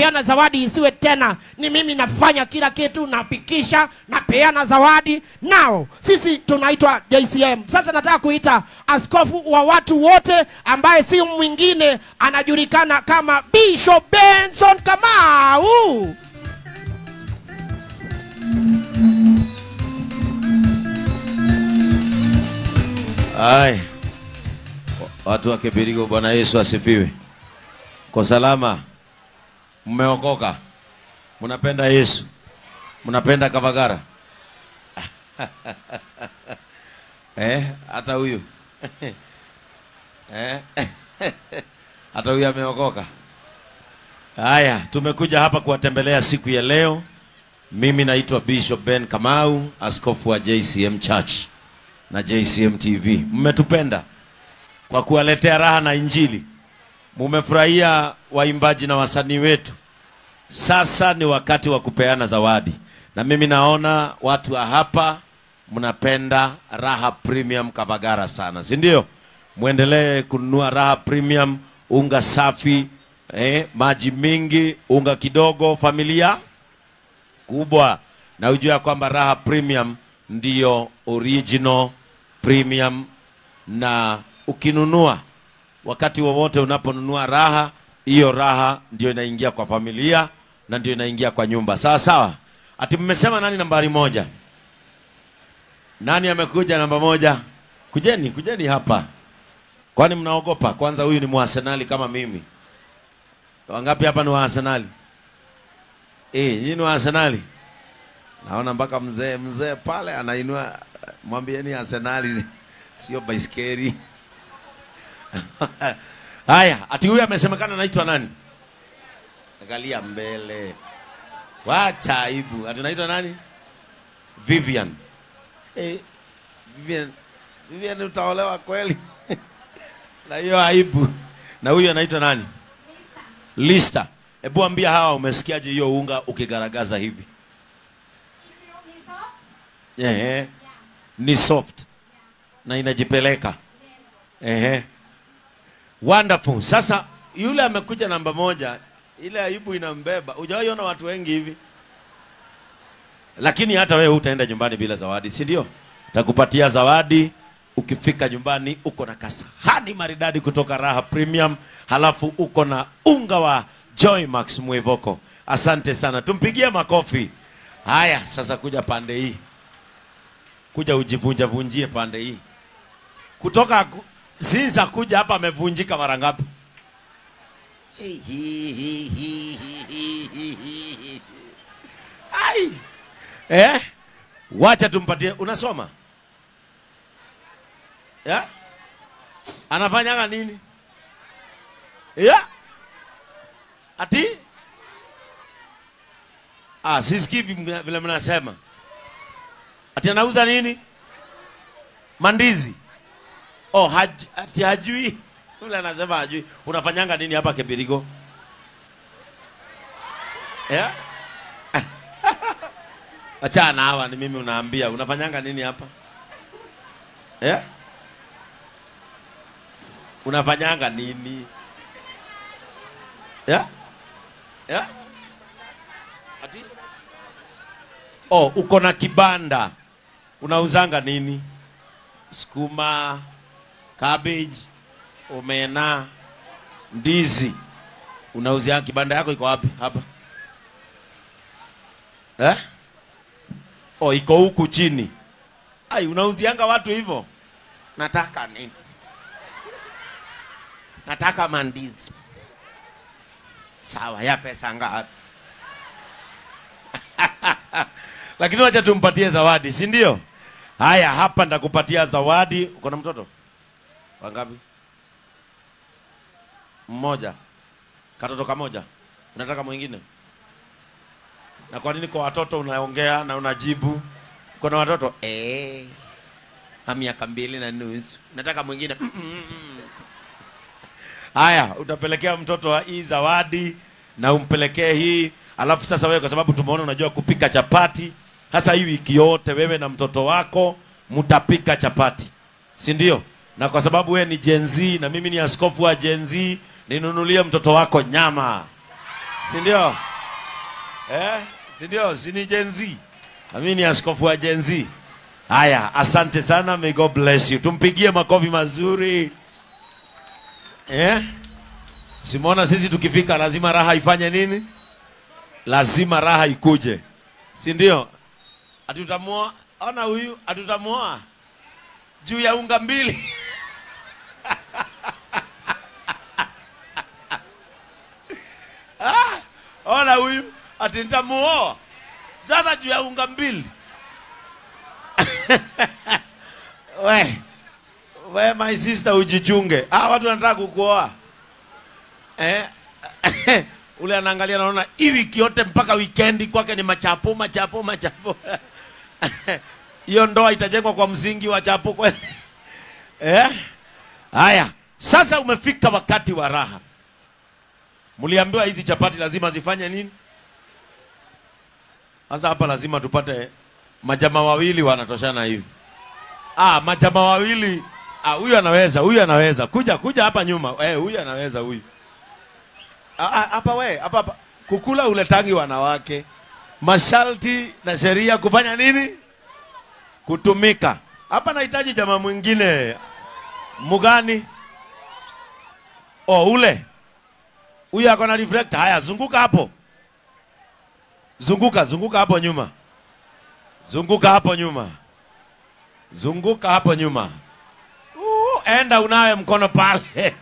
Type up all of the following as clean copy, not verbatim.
kupeana zawadi isiwe tena ni mimi nafanya kila kitu, napikisha, napeana zawadi. Nao sisi tunaitwa JCM. Sasa nataka kuita askofu wa watu wote ambaye si mwingine, anajulikana kama Bishop Benson Kamau. Ai, watu wa Kibirigo, Bwana Yesu asifiwe. Kwa salama, mmeokoka, mnapenda Yesu, mnapenda Kavagara. Hata huyu hata huyu ameokoka. Haya, tumekuja hapa kuwatembelea siku ya leo. Mimi naitwa Bishop Ben Kamau, askofu wa JCM Church na JCM TV. Mmetupenda kwa kuwaletea raha na injili. Mumefurahia waimbaji na wasanii wetu. Sasa ni wakati wa kupeana zawadi. Na mimi naona watu wa hapa mnapenda Raha Premium Kavagara sana, si ndio? Muendelee kununua Raha Premium, unga safi, maji mingi, unga kidogo, familia kubwa. Na ujue kwamba Raha Premium ndio original premium, na ukinunua wakati wowote unaponunua Raha, hiyo raha ndio inaingia kwa familia na ndio inaingia kwa nyumba. Sawa sawa. Ati mmesema nani nambari 1? Nani amekuja namba 1? Kujeni, kujeni hapa. Kwani mnaogopa? Kwanza huyu ni muarsenali kama mimi. Wangapi hapa ni wa Arsenali? Nyinyi ni wa Arsenali? Naona mpaka mzee pale anainua, mwambieni Arsenali sio baiskeli. Haya, ati huyu amesemekana anaitwa nani? Angalia mbele. Wacha aibu. Ati anaitwa nani? Vivian. Vivian, Vivian utaolewa kweli? Na hiyo aibu. Na huyu anaitwa nani? Lista. Hebu ambia hawa umesikiaje hiyo unga ukigaragaza hivi? Yeah. Ni soft. Na inajipeleka. Wonderful. Sasa yule amekuja namba 1, ile aibu inambeba. Hujawahi ona watu wengi hivi? Lakini hata wewe utaenda nyumbani bila zawadi, si ndio? Takupatia zawadi ukifika nyumbani. Uko na kasahani maridadi kutoka Raha Premium, halafu uko na unga wa Joy Max Mwevoko. Asante sana. Tumpigie makofi. Haya, sasa kuja pande hii. Kuja ujivunja vunjie pande hii. Kutoka sinza kuja hapa amevunjika mara ngapi? Ai. Wacha tumpatie. Unasoma? Ya? Anafanyanga nini? Ya? Ati? Ah, sisikii vile mnasema. Ati anauza nini? Mandizi. Oh, ati hajui. Yule anasema hajui. Unafanyanga nini hapa Kibirigo? Yeah? Achana hawa, ni mimi unaambia. Unafanyanga nini hapa? Yeah? Unafanyanga nini? Yeah? Yeah? Ati? Oh, uko na kibanda. Unauzanga nini? Sukuma, cabbage, omena, ndizi. Unauzia kibanda yako iko wapi hapa? Eh? Oh, iko huku chini. Ai, unauzianga watu hivyo? Nataka nini? Nataka mandizi. Sawa, ya pesa ngapi? Lakini wacha tumpatie zawadi, si ndio? Haya, hapa ndakupatia zawadi. Uko na mtoto? Wangapi? Mmoja. Katoto kamoja. Unataka mwingine? Na kwa nini kwa watoto unaongea na unajibu? Uko na watoto? Miaka 2.5. Nataka mwingine. Haya, utapelekea mtoto wa hii zawadi na umpelekee hii. Alafu sasa wewe, kwa sababu tumeona unajua kupika chapati, hasa hii wiki yote wewe na mtoto wako mtapika chapati, si ndio? Na kwa sababu wewe ni Gen Z na mimi ni askofu wa Gen Z, ninunulie mtoto wako nyama. Si ndio? Si ndio? Si ni Gen Z. Na mimi ni askofu wa Gen Z. Haya, asante sana, may God bless you. Tumpigie makofi mazuri. Simona sisi tukifika lazima raha ifanye nini? Lazima raha ikuje. Si ndio? Atutamuoa, ona huyu atutamuoa juu ya unga mbili. Ona huyu atintamuoa sasa juu ya unga mbili. We my sister ujichunge. Watu wanataka kukuoa. Ule anaangalia anaona hii wiki yote mpaka weekendi kwake ni machapo machapo machapo. Hiyo ndoa itajengwa kwa msingi wa chapo kweli. Haya, sasa umefika wakati wa raha. Mliambiwa hizi chapati lazima zifanye nini? Sasa hapa lazima tupate majamaa wawili wanatoshana hivi. Majamaa wawili. Huyu anaweza, huyu anaweza. Kuja hapa nyuma. Huyu anaweza huyu. Hapa we, hapa. Kukula uletangi wanawake. Masharti na sheria kufanya nini? Kutumika. Hapa nahitaji jamaa mwingine. Mugani? Ule. Huyu ako na reflector. Haya, zunguka hapo. Zunguka hapo nyuma. Zunguka hapo nyuma. Zunguka hapo nyuma. Enda unawe mkono pale.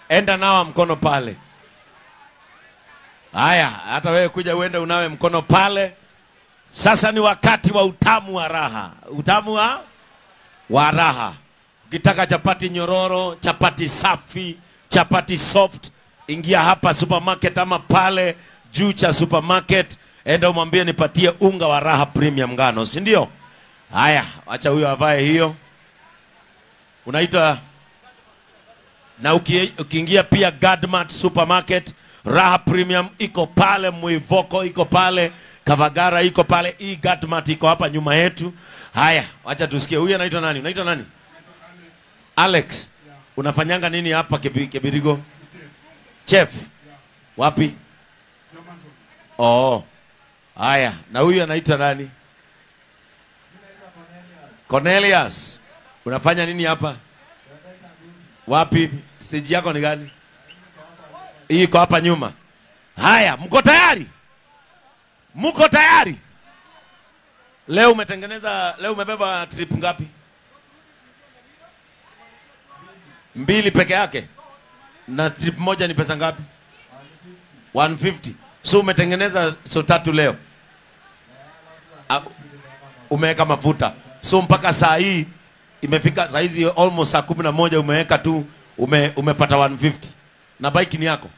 Enda nawa mkono pale. Haya, hata wewe kuja uende unawe mkono pale. Sasa ni wakati wa utamu wa raha. Utamu wa raha. Ukitaka chapati nyororo, chapati safi, chapati soft, ingia hapa supermarket ama pale juu cha supermarket, enda umwambie nipatie unga wa Raha Premium ngano, si ndio? Haya, acha huyo avae hiyo. Unaitwa na ukiingia pia Gadmart Supermarket, Raha Premium iko pale, Muivoko iko pale, Kavagara iko pale, hii Gadmart iko hapa nyuma yetu. Haya, acha tusikie huyu anaitwa nani? Unaitwa nani? Alex. Unafanyanga nini hapa Kibirigo? Chef. Wapi? Haya, na huyu anaitwa nani? Cornelius. Unafanya nini hapa? Wapi? Stage yako ni gani? Hii iko hapa nyuma. Haya, mko tayari? Mko tayari? Leo umetengeneza, leo umebeba trip ngapi? 2 peke yake. Na trip moja ni pesa ngapi? 150. So umetengeneza so 3 leo. Umeweka mafuta. So mpaka saa hii imefika saa hizi almost saa 11 umeweka tu umepata 150. Na bike ni yako?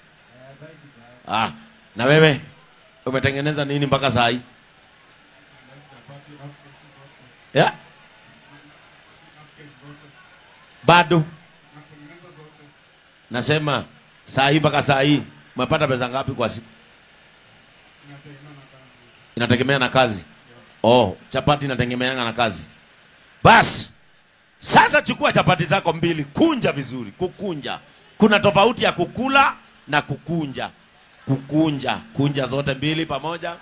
Na wewe umetengeneza nini mpaka saa hii? Yeah? Bado. Nasema saa hii mpaka saa hii umepata pesa ngapi kwa siku? Inategemea na kazi. Chapati inategemeanga na kazi. Bas. Sasa chukua chapati zako 2, kunja vizuri, kukunja. Kuna tofauti ya kukula na kukunja. Kukunja, kunja zote 2 pamoja.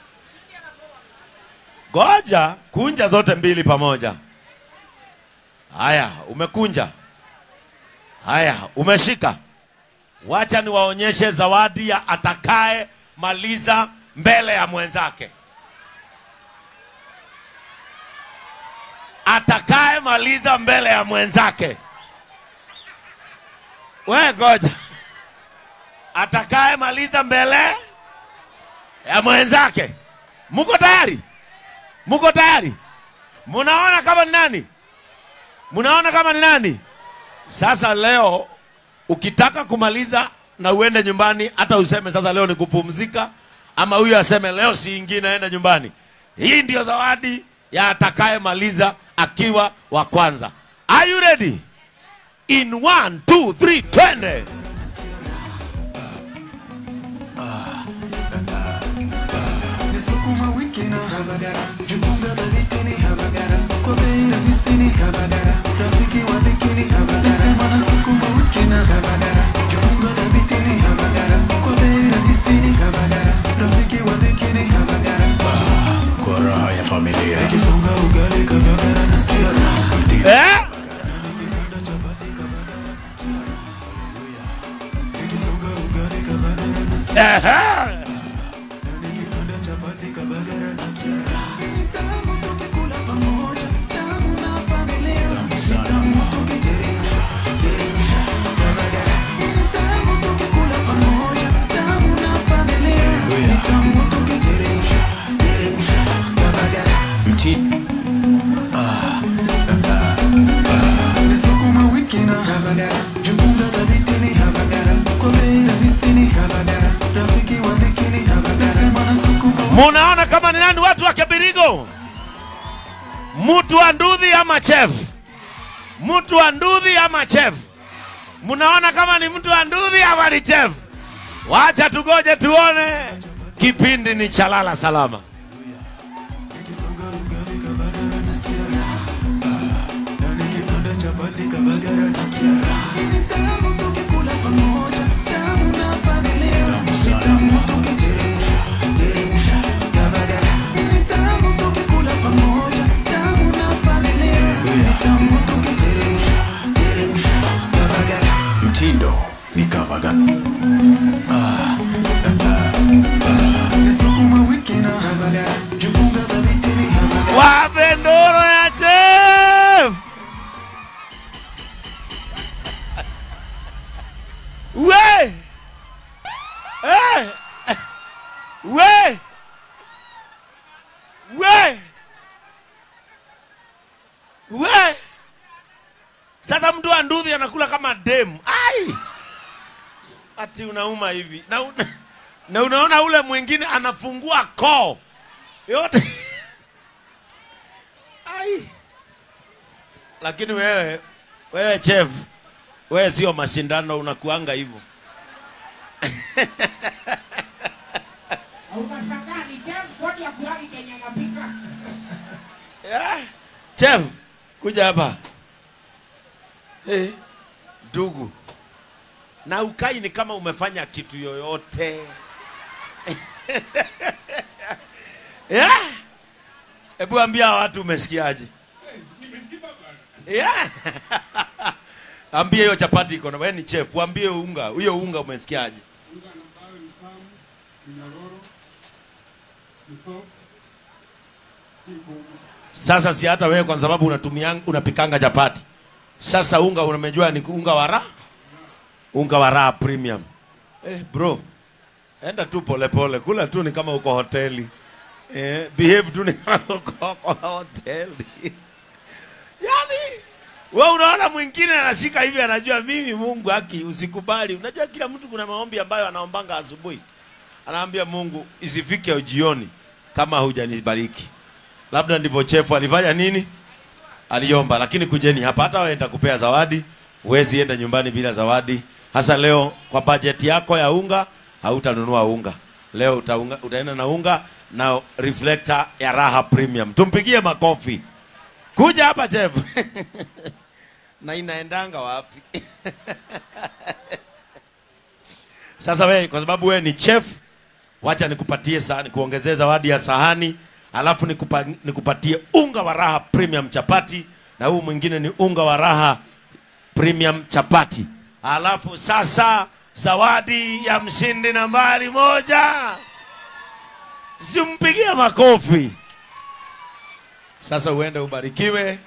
Goja, kunja zote 2 pamoja. Haya, umekunja. Haya, umeshika. Wacha niwaonyeshe zawadi ya atakaye maliza mbele ya mwenzake. Atakaye maliza mbele ya mwenzake. We goja. Atakaye maliza mbele ya mwenzake. Muko tayari? Muko tayari? Munaona kama ni nani? Munaona kama ni nani? Sasa leo ukitaka kumaliza na uende nyumbani, hata useme sasa leo ni kupumzika, ama huyu aseme leo si ingine aende nyumbani. Hii ndio zawadi ya atakaye maliza akiwa wa kwanza. Are you ready? In 1, 2, 3, twende. familia. Nikisonga ugali kavagara nasikia raha. Eh? Nikisonga ugali kavagara nasikia raha. Nikikanda chapati kavagara nasikia raha. Ni tamu tukikula pamoja, tamu na familia. Ni tamu tukiteremsha, teremsha kavagara. Ni tamu tukikula pamoja, tamu na familia. Ni tamu tukiteremsha, teremsha kavagara. Nisukuma wiki na kavagara, jipunga thabitini kavagara, kwa bei rahisi ni kavagara, rafiki wa dhikini kavagara. Nasema nasukuma. Munaona kama ni nani watu wa Kebirigo? Mtu wa nduthi ama chef? Mtu wa nduthi ama chef? Munaona kama ni mtu wa nduthi ama ni chef? Wacha tugoje tuone. Kipindi ni cha Lala Salama. Nikisonga ugali kavagara nasikia raha. Na nikikanda chapati kavagara nasikia raha. Ni tamu tukikula pamoja, tamu na familia. Ni tamu tukiteremsha, teremsha kavagara. Ni tamu tukikula pamoja, tamu na familia. Ni tamu tukiteremsha, teremsha kavagara. Mtindo ni kavagara. Nisukuma wiki na kavagara, jipunga thabitini kavagara. Wape ndoro ya chef. We! Eh! We! We! We! Sasa mtu wa nduthi anakula kama demu. Ai! Ati unauma hivi. Na unaona ule mwingine anafungua koo. Yote. Ai! Lakini wewe chef, wewe sio mashindano, unakuanga hivyo. Unashangaa ni chef kwani ya kulali Kenya anapika. Yeah. Chef, kuja hapa. Ndugu. Na ukai ni kama umefanya kitu yoyote. Yeah. Hebu ambia watu umesikiaje? Nimeshiba bwana. Yeah. Ambia hiyo chapati iko na wewe ni chef, waambie unga, huyo unga umesikiaje? Unga ambayo ni tamu, ni nyororo, ni soft, si ngumu. Sasa si hata wewe kwa sababu unatumia unapikanga chapati. Sasa unga unamejua ni unga wa raha? Unga wa raha premium. Bro. Enda tu pole pole, kula tu ni kama uko hoteli. Behave tu ni kama uko hoteli. Yaani wewe unaona mwingine anashika hivi anajua mimi Mungu haki usikubali. Unajua kila mtu kuna maombi ambayo anaombanga asubuhi. Anaambia Mungu isifike jioni kama hujanibariki. Labda ndivyo chefu alifanya nini? Aliomba. Lakini kujeni hapa, hata wewe nitakupea zawadi. Huwezi enda nyumbani bila zawadi. Hasa leo kwa budget yako ya unga hautanunua unga. Leo utaenda na unga na reflector ya Raha Premium. Tumpigie makofi. Kuja hapa chef. Na inaendanga wapi? Sasa wewe kwa sababu wewe ni chef, wacha nikupatie sahani, nikuongezee zawadi ya sahani, alafu nikupatie unga wa Raha Premium chapati, na huu mwingine ni unga wa Raha Premium chapati. Alafu sasa zawadi ya mshindi nambari 1. Simpigie makofi. Sasa uende ubarikiwe.